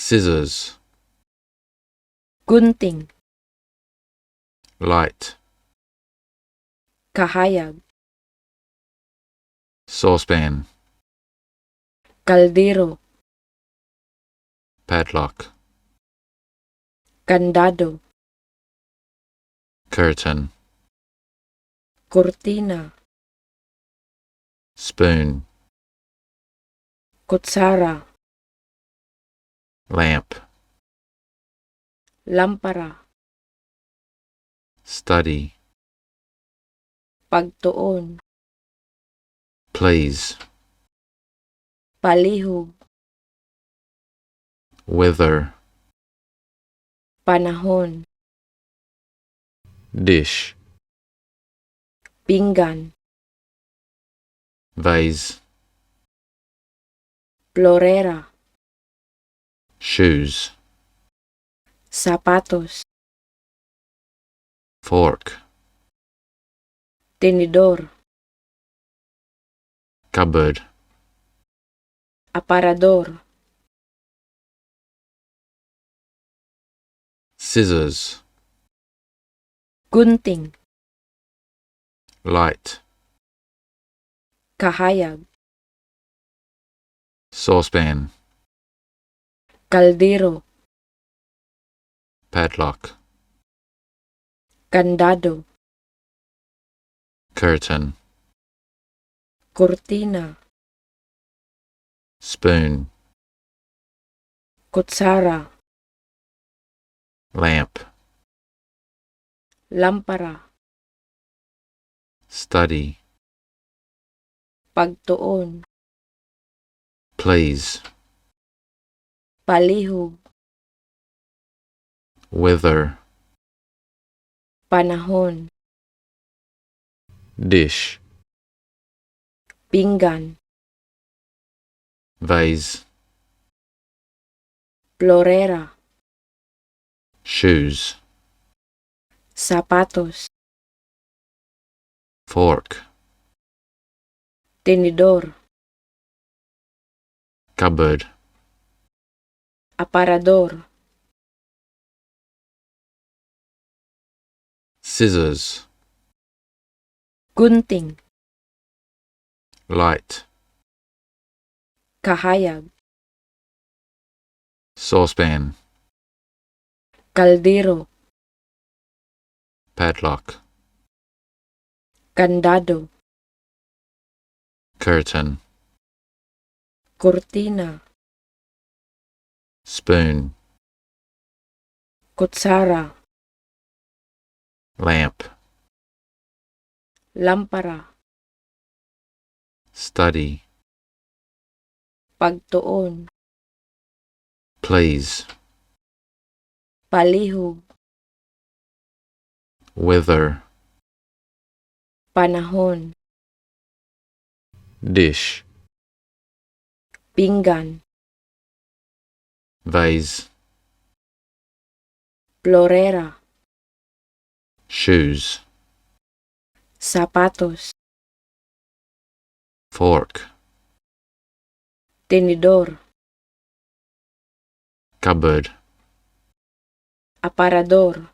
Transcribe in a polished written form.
Scissors. Gunting. Light. Kahayag. Saucepan. Kaldero. Padlock. Kandado. Curtain. Kurtina. Spoon. Kutsara. Lamp. Lampara. Study. Pagtuon. Please. Palihog. Weather. Panahon. Dish. Pinggan. Vase. Plorera. Shoes. Sapatos. Fork. Tinidor. Cupboard. Aparador. Scissors. Gunting. Light. Kahayag. Saucepan. Kaldero. Padlock. Kandado. Curtain. Kurtina. Spoon. Kutsara. Lamp. Lampara. Study. Pagtuon. Please. Palihog. Weather. Panahon. Dish. Pinggan. Vase. Plorera. Shoes. Sapatos. Fork. Tinidor. Cupboard. Aparador. Scissors. Gunting. Light. Kahayag. Saucepan. Kaldero. Padlock. Kandado. Curtain. Kurtina. Spoon. Kutsara. Lamp. Lampara. Study. Pagtuon. Please. Palihog. Weather. Panahon. Dish. Pinggan. Vase. Plorera. Shoes. Sapatos. Fork. Tinidor. Cupboard. Aparador.